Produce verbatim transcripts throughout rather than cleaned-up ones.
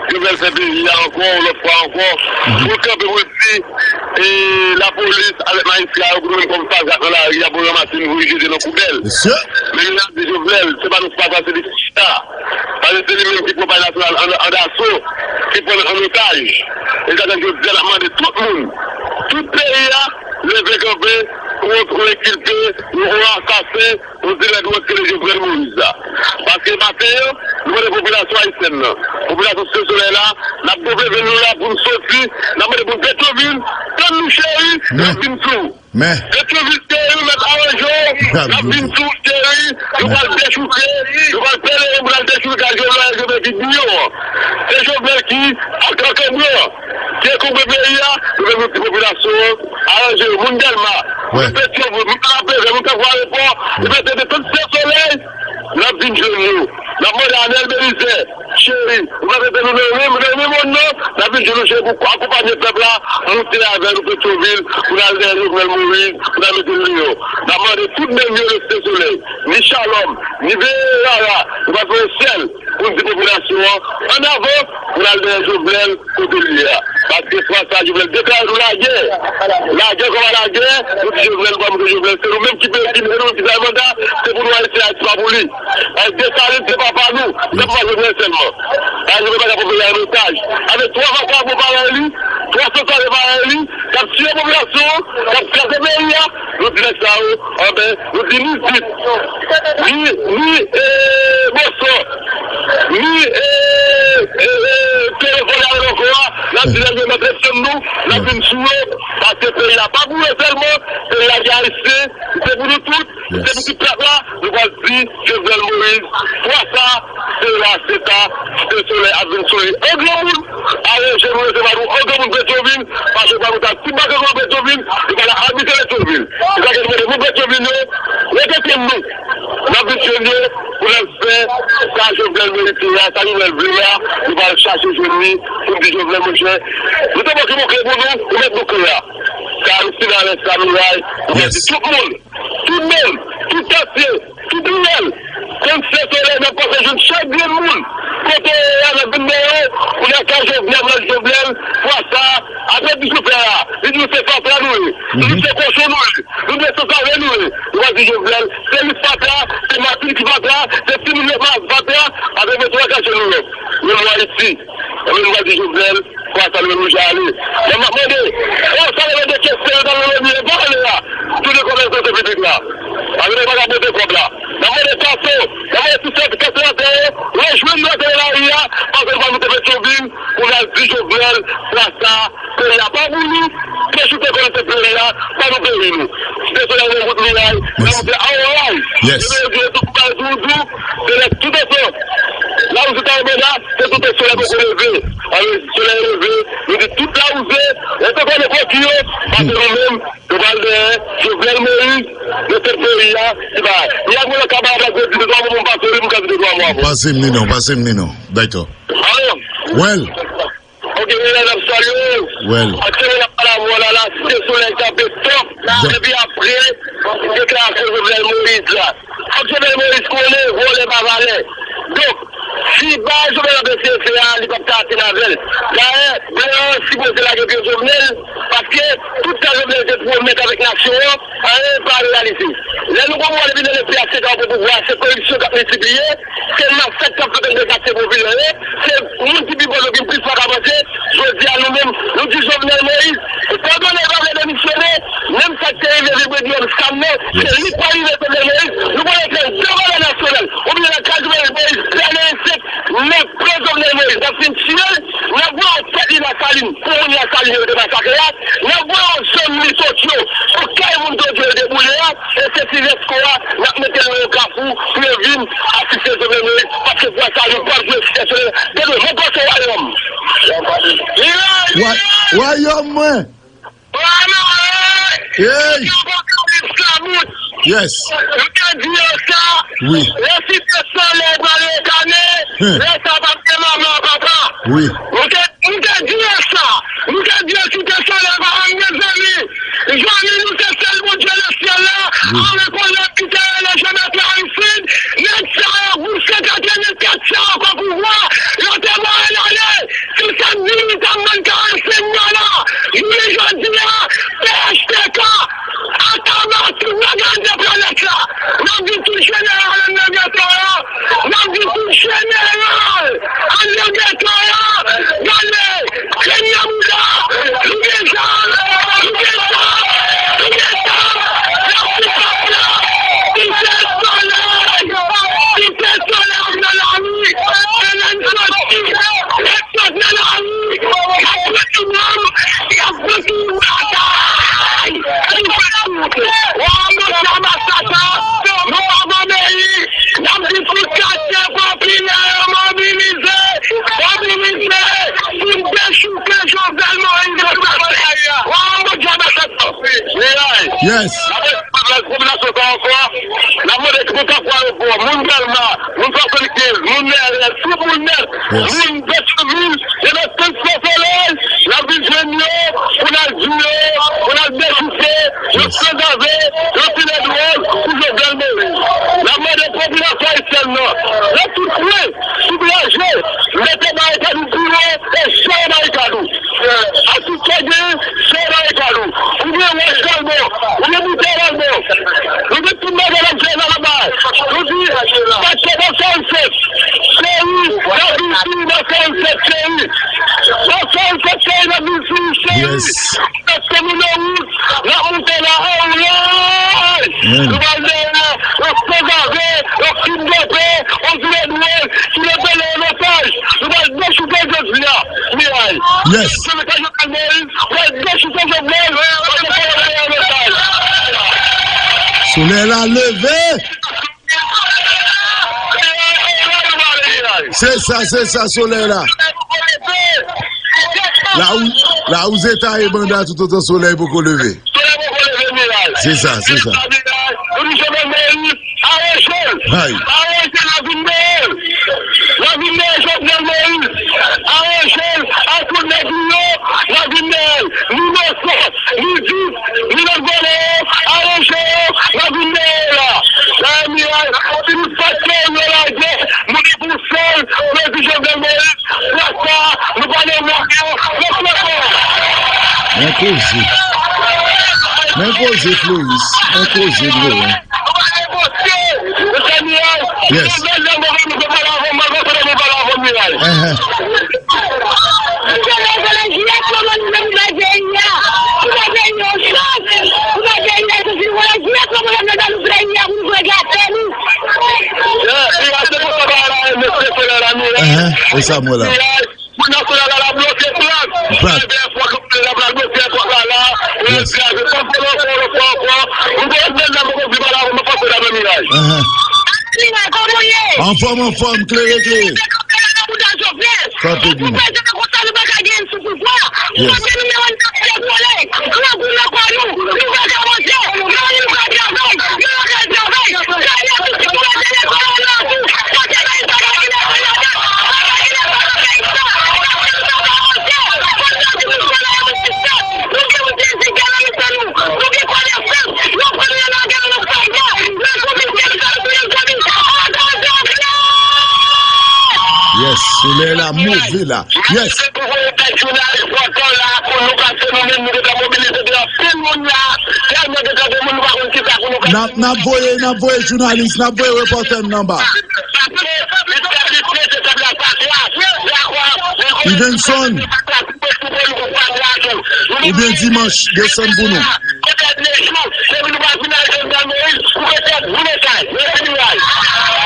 Jovenel fè peyi a ankò, yon lòt fwa ankò, pou l kanpe, pou l di, e, lapolis avèk majistra yo, pou nou menm kòm fatra k nan lari a, pou ranmase nou, pou nou jete nan poubèl. Men nou ap di Jovenel, se pa nou, se pa sa, se li ki chita. Paske se li menm ki pran Palè Nasyonal an, an daso, ki pran l an otaj. E sa k fè jodi a n ap mande tout moun, tout peyi a, leve kanpe kont yon enkilpe, yon asasen, yon dilè dwòg ki rele Jovenel Moïse la. Paske maten an, nou mande popilasyon ayisyèn nan, popilasyon Site Solèy la, n ap doble venn nou la pou n soti, n ap mande pou Petyonvil, tann nou cheri, n ap vin sou ou. Men. Petyonvil cheri, mèt aranje w, n ap vin sou ou cheri, nou pral dechouke, nou pral pèlerin pou n al dechouke kay Jovenel, Jovenel ki biyò an. Se Jovenel ki ak ankanbran, ki ankanbre peyi a, nou menm nou di popilasyon an, aranje yo, moun Dèlma, moun Petyonvil, moun Kanapevè, moun Kafou Ayewopò, Libète de tout Site Solèy, n ap vin jwenn yo. N ap mande Anèl Belizè, cheri, ou pa rete nou nan menm, nan menm mòn nan, n ap vin jwenn nou cheri pou akonpanye pèp la, moute avè nou Petyonvil, pou n al dèyè Jovenel Moïse, pou n al mete l deyò. N ap mande tout menm yo nan Site Solèy, ni Shalom, ni Veye Rara, nou pral fè yon sèl, pou n di popilasyon an, annavan, pou n al dèyè Jovenel kote l ye a. Paske fwa sa, Jovenel deklare nou lagè. Lagè kòm lagè, nou di Jovenel, nou pa montre Jovenel. Se nou menm ki peye, ki, se nou menm ki bay manda, se pou nou Ayisyen, Ayiti pa pou li. Paske Desalin se papa nou, se papa Jovenel sèlman. Paske Jovenel pa ka pran peyi a an otaj. Avèk twa vakabon parèy li, twa sanzave parèy li, k ap tiye popilasyon an, k ap kraze peyi a, nou di nèg sa yo, anben, nou di ni zip, ni, ni, e, bòsò, ni, e, e, e, telefòn avèk ankò a, n ap di nèg yo mèt retann nou, n ap vin sou yo, paske peyi a pa pou yo sèlman, peyi a gen Ayisyen, se pou nou tout, se pou tout pèp la, nou pral di Jovenel Moïse, fwa sa, se la, se ta, Site Solèy ap vin sou li an granmoun, aranje nou resevwa nou an granmoun Petyonvil, paske nou ta ti bak ankò Petyonvil, nou pral abite Petyonvil. Se sa ke nou mande moun Petyonvil yo, rete tann nou. N ap vin jwenn yo pou n al fè sa Jovenel merite a, sa Jovenel vle a, nou pral chache jwenn li pou n di Jovenel, monchè, nou te bòke bouke pou nou, ou mèt bouke a. Sa, nou fin avèk sa, nou ray, nou pral di tout moun, tout moun, tout katye, tout riyèl, tann Site Solèy, n ap pase jwenn chak grenn moun. Kote yo ye a, n ap vin dèyè yo, pou n al ka Jovenel, pou n al di Jovenel, fwa sa, apre di sou fè a, li di nou se fatra nou ye, li di se kochon nou ye, li di se sanzave nou ye. Nou pral di Jovenel, se li fatra, se Martine ki fatra, se timoun yo fatra, apre nou tou al kache nou lòt. Nou, nou Ayiti. Ebyen, nou pral di Jovenel, fwa sa nou menm nou ja ale. Men m ap mande, fwa sa nou mande kesyon yo nan lòt yo pa ale a. Tounen kòb nan sante piblik la. Paske nou pa ka pote kòb la. N ap mande Taso, n ap mande tout sèvis kòdinatè yo, rejwenn nou atè lari a, paske nou pral moute Petyonvil, pou n al di Jovenel, fwa sa, peyi a pa pou nou, dechoute kò nou se peyi a, pa nou peyi nou. Site Solèy yon bout miray, n ap moute an ray. Yes. Depi yo di yo tou, tou, tou, tou, se lè tout ansanm. Lawouze ta anba la, se tout solèy poko leve. Alò, solèy leve, nou di tout lawouze, rete kole koki yo, paske nou menm, nou pral dèyè Jovenel Moïse, nan tèt peyi a, se pa. Li ap mwen nan kamarad la, di de twa mo pou m pase li, pou m ka di de twa mo avè w. Pase m li non, pase m li non. Dakò. Alo? Well. Ok, mesye, n ap salye w. Well. Aktyèlman, n ap pale avè w la, la, Site Solèy kanpe top. Depi apre deklarasyon Jovenel Moïse la. Fòk Jovenel Moïse konnen vòlè pa valè. Donk, si bagay Jovenel ap eseye fè a, li p ap ka atenn avè l. Dayè, blan an sipoze lage pye Jovenel, paske tout sa Jovenel te pwomèt avèk nasyon an, anyen pa reyalize. Lè nou konn wè depi nan le P H C K yo pran pouvwa a, se koripsyon k ap miltipliye, se masak k ap fèt anndan katye popilè yo, se moun ki pi pòv yo ki plis pa ka manje. Jodi a, nou menm, nou di Jovenel Moïse, etandone l pa vle demisyone, menm sa k te rive Vilbrenium Sam nan, se li k pral rive Jovenel Moïse. Nou pral fè l devan lè nasyonal, oubyen nan ka Jovenel Moïse, dènye ensèk, n ap pran Jovenel Moïse, n ap fin tiye l, n ap voye w tèt li Lasalin, pou moun Lasalin yo te masakre a, n ap voye w zòn li Tokyo, pou kay moun Tokyo yo te boule a, e se ti rès kò a, n ap mete l nan yon kafou, pou yo vin asiste Jovenel Moïse, paske fwa sa, nou p ap jwe Site Solèy, demen, mwen panse wayòm. Wa-, wayòm mwen. Hey! Yo poko esklabout. Yes. M te di yo sa. Wi. Lè Site Solèy pral retane, lè sa p ap gen manman papa. Wi. M te, m te di yo sa. M te di yo Site Solèy pa janm gen zanmi. Zanmi nou se sèl Bondye nan syèl la. Wi. Avèk yon lòt ki te rele Jonathan Aristide. Nèg sa yo, gwoup senk katrevenkat sa yo pran pouvwa. Yo te mare nan Yes. N ap mande popilasyon sa ankò. N ap mande tout moun k ap pran aewopò, moun Dèlma, moun swasannkenz, moun Mèryès, tout moun nèt, yes, moun Petyonvil, e nan Sent Solèy, n ap vin jwenn yo pou n al di yo, pou n al dechouke, yo, yes, sanzave, yo file dwòl pou Jovenel Moïse. N ap mande popilasyon ayisyèn nan, nan tout kwen, sou plaj yo, mete barikad ou pi wo e sere barikad ou. Atis pa gen, sere barikad ou. Ou gen wòch Dalmò, ou gen boutèy Dalmò, ou gen tout bagay n ap jere nan laba. Nou di, pase nan Sent Solèy, cheri, n ap vin fini nan Sent Solèy, cheri. Nan Sent Solèy, cheri, n ap vin fini, cheri. Yes. Paske nou nan wout, n ap moute la anlay. Mm. Nou pral dèyè, n ap sanzave, n ap kidnape, on file dwòl, ki leve nan otaj. Nou pral dechouke jodi a, Miray. Yes. Pral dechouke Jovenel, pral dechouke Jovenel, pral dechouke Jovenel. Solèy la leve. Se sa, se sa, solèy la. La ou, la ou zeta e banda toutotan solèy poko leve. Solèy poko leve, Miray. Se sa, se sa. Se sa, Miray. Nou di Jovenel Moïse, aranje l. Hay. Aranje l, n a vin dèyè l. N a vin dèyè Jovenel Moïse. Aranje l, al kout nèg nou yo, n a vin dèyè l. Ni Inosan, ni Dous, ni lòt vòlè yo, aranje yo, n a vin dèyè yo la. La Miray, si nou fè tè yo lage, nou gen pou sèl, Prezidan Jovenel Moïse. Plas sa, nou pa nan mòke, nan flanke. Men koze. Men koze, Floris. Men koze, Floris. Nou pa negosye. Mesye Miray, yes, nou fè lè move, nou fè pale avè m, malgre se nou pale avè m, Miray. Ehn. Mesye, leve nan jiyès, nou mande pou bay peyi a. Pou bay peyi a yon chans. Pou bay peyi a yon chans. Nou mande jiyès, nou mande nan nou peyi a, pou nou jwe gate nou. Yeah, Miray, se pou sa, Miray, mesye, se lè la, Miray. Ehn, e sa, mwen la. Pou nasyonal la, la bloke plas. Plas. Ebyen, fòk nou la, la bloke plas la, la. Yes. Kraze, fòk nou fè, fè, fè, fè. Nou konn mèt la, poko di pale avè m, pase la nan Miray. Ahan. Miray, kòman w ye? Anfòm, anfòm, klere, klere. Kanpe, byen. Kanpe, byen. Pou prezan konsa, nou pa ka gen sou pouvwa. Yes. Paske nou menm, nou se vòlè. Grangou nan kò nou. Nou pa ka manje. Nou pa ka travay. Nou pa ka travay. Dèyè tout ti kote lekòl la tou. Paske Yes, solèy la move la. Yes. Se pou voye tèt jounalis pran tan la pou nou, paske nou menm nou gentan mobilize de anpil moun la, tèlman gentan gen moun nou pa konn kisa pou nou fè. N ap, n ap voye, n ap voye jounalis, n ap voye repòtè n nan ba. Ivenson. Oubyen dimanch, desann pou nou.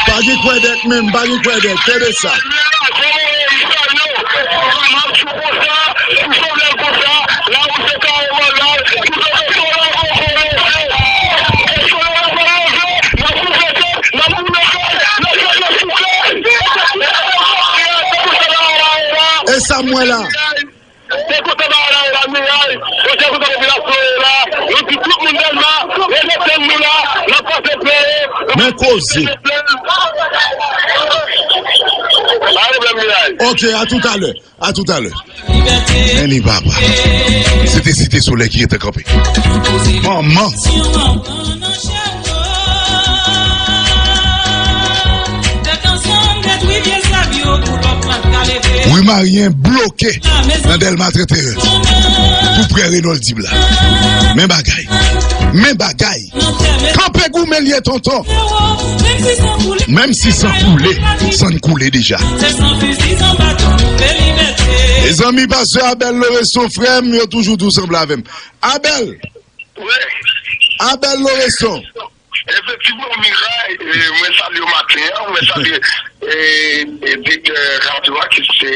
Pa gen kwè dèt menm, pa gen kwè dèt, tande sa. E sa m wè la. Se konsa bagay la ye la, Miray. Mesye, konsa popilasyon ye la. Nou di tout moun Dèlma, respekte nou la, n ap pase pleye. Men koze. Pa pwoblèm, Miray. Ok, a toutalè. A toutalè. Men li papa. Se te Site Solèy ki rete kanpe. Manman. Ri Maryen bloke nan Dèlma trannteyen. Tou prè Renault Dib la. Men bagay. Men bagay. Kanpe goumen l ye tonton. Menm si san koule, san koule deja. Mezanmi, pastè Abel Loreson, frè m, yo toujou di w sanble avè m. Abel! Wi. Abel Loreson. Efektivman, Miray, e, mwen salye w maten an, mwen salye, e, e, direktè radyo a, ki se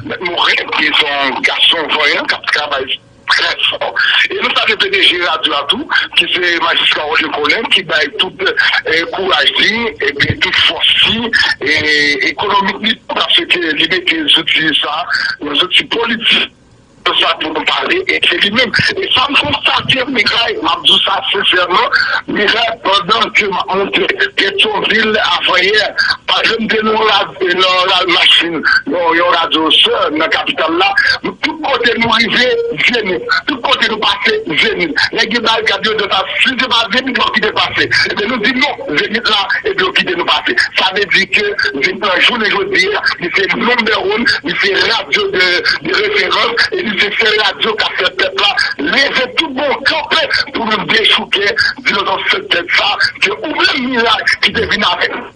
Mèt Morin, ki se yon gason vanyan, k ap travay trè fò. E nou salye P D G radyo a tou, ki se Majistra Roger Colin, ki bay tout, e, kouraj li, epi tout fòs li, e, ekonomik li, paske li mete zouti sa, yon zouti politik. sa pou nou pale, e se li menm. E sa m konstate, Miray, m ap di w sa sensèman, Miray, pandan ke m ap monte Petyonvil avanyè, pa egzanp, te nan yon ra-, nan ra-, machin, yon, yon radyo sè nan kapital la, tout kote nou rive, Zenith. Tout kote nou pase, Zenith. Nèg yo bay gad yo, de sa, si se pa Zenith la, w kite pase. Ebyen, nou di non, Zenith la, epi yo kite nou pase. Sa vle di ke Zenith lan, jounen jodi a, li se number one, li se radyo de, de referans, e li se sèl radyo k ap fè pèp la leve tout bon kanpe pou nou dechouke dilozo sèt tèt sa, ke ou menm Miray ki te vin avèk nou.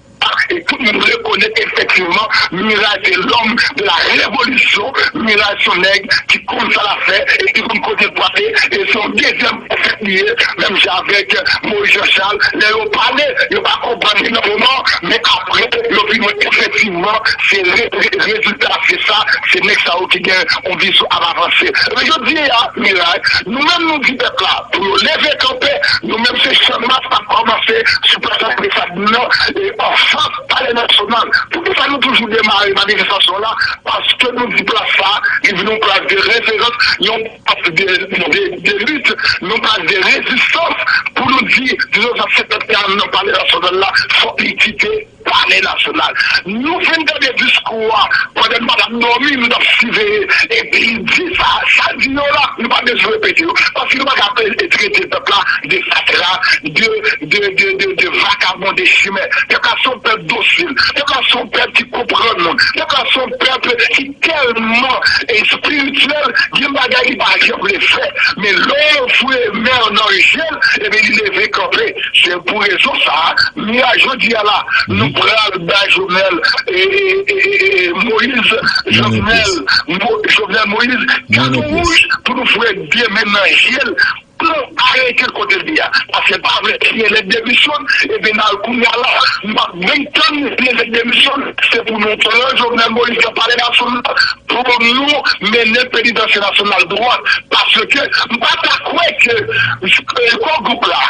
E tout moun rekonèt efektivman, Miray se l'homme de la révolution, Miray se yon nèg ki konn sa l ap fè e ki konn kote l frape, e se yon dezyèm pwofèt li ye, menm jan avèk Moyiz Jan Chal, lè yo pale, yo pa konprann li nan moman, men apre, yo vin wè efektivman, se re-, re-, rezilta se sa, se nèg sa yo ki gen yon vizyon ap avanse. Men jodi a, Miray, nou menm nou di pèp la, pou yo leve kanpe, nou menm se Channmas k ap kòmanse sou plas Ladessalines nan, e anfas Palè Nasyonal. Poukisa nou toujou demare manifestasyon la? Paske nou di plas sa, li vin yon plas de referans, yon plas de, de, de lit, yon plas de rezistans, pou nou di, dilozo sèt tèt la nan Palè Nasyonal la, fòk li kite Palè Nasyonal. Nou fin tande diskou a, pandan nou pa t ap dòmi, nou t ap siveye, epi li di sa, sa l di yo la, nou pa bezwen repete yo, paske nou pa ka pe-, trete pèp la de fatra, de, de, de, de, de vakabon, de chimè. Pèp la se yon pèp dosil, pèp la se yon pèp ki konprann moun, pèp la se yon pèp ki tèlman espirityèl, gen bagay li pa janm vle fè, men lè w foure men w nan je l, ebyen li leve kanpe. Se pou rezon sa a, Miray, jodi a la, nou pral bay Jovenel, e, e, e, e, e, Moïse, Jovenel, Mo-, Jovenel Moïse, katon wouj pou nou foure de men nan je l, pou nou arete l kote l ye a. Paske l pa vle siyen lèt demisyon, ebyen n al kounye a la, nou p ap menm tann siyen lèt demisyon, se pou nou pran Jovenel Moïse nan Palè Nasyonal, pou nou mennen penitansye nasyonal dwat. Paske m pa ta kwè ke, e, Core Group la,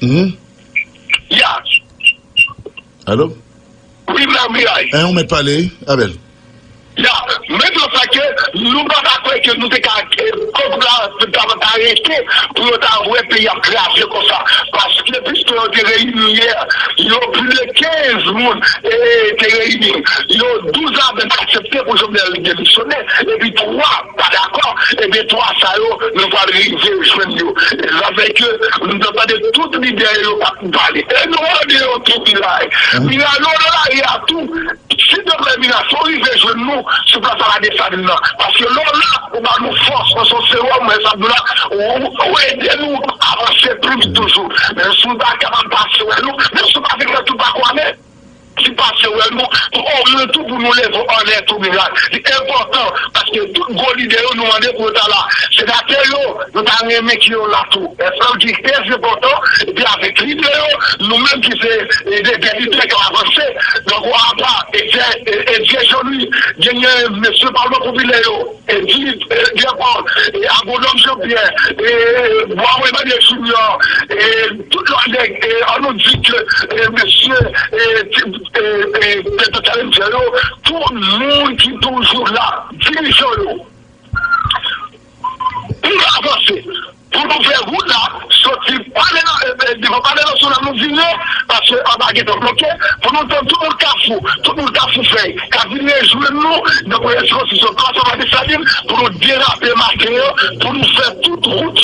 Mhm. Ya. Alo? Wi, Mè Miray. Hein, ou mèt pale, Abel. Ya. Men sa ke nou pa ta kwè ke nou te ka, e, Core Group la, ta, ta rete pou yo ta wè peyi ap kraze konsa. Paske, piske yo te reyini yè, yo plis de kenz moun, e, te reyini. Yo douz ladan aksepte pou Jovenel demisyonnen. Epi twa pa dakò, ebyen, twa sa yo, nou pral rive jwenn yo. E sa fè ke nou t ap tande tout lidè yo ap pale. E nou mande yo tou, Miray. Miray, nou nan lari a tou. Silteplè, Miray, fò w rive jwenn nou sou plas a Ladesalin nan. Paske lè w la, ou ba nou fòs, ou se yon sewòm, mwen sa m di w la, ou, ou ede nou avanse pli vit toujou. Men si w pa kapab pase wè nou, menm si w pa vin wè tout pa kwamen. Ki pase wè nou, pou omwen tou pou nou leve anlè tou, Miray. Li enpòtan, paske tout gwo lidè yo nou mande pou yo ta la. Senatè yo, nou ta renmen ke yo la tou. Èske l ki trè enpòtan, epi avèk lidè yo, nou menm ki se, e, de, de lidè k ap avanse. Donk, ou apa, e, e, e, Dye Joli, genyen mesye Palman Popilè yo. E di, e, Jean Paul, e, Agwonòm Jean Pierre, e, Bwa Emmanuel Junior, e, tout lòt nèg, e, an nou di ke, e, mesye, e, ti, e, e, Petro Challenger yo, tout moun ki toujou la, dirijan yo, pou nou avanse, pou nou fè wout la, soti pale nan, e, e, devan Palè Nasyonal nou vire, paske anba gentan bloke, pou nou tann tout moun Kafou, tout moun Kafou Fèy, k ap vin rejwenn nou, nan premye sesyon Plas Ladesalin, pou nou derape maten an, pou nou fè tout wout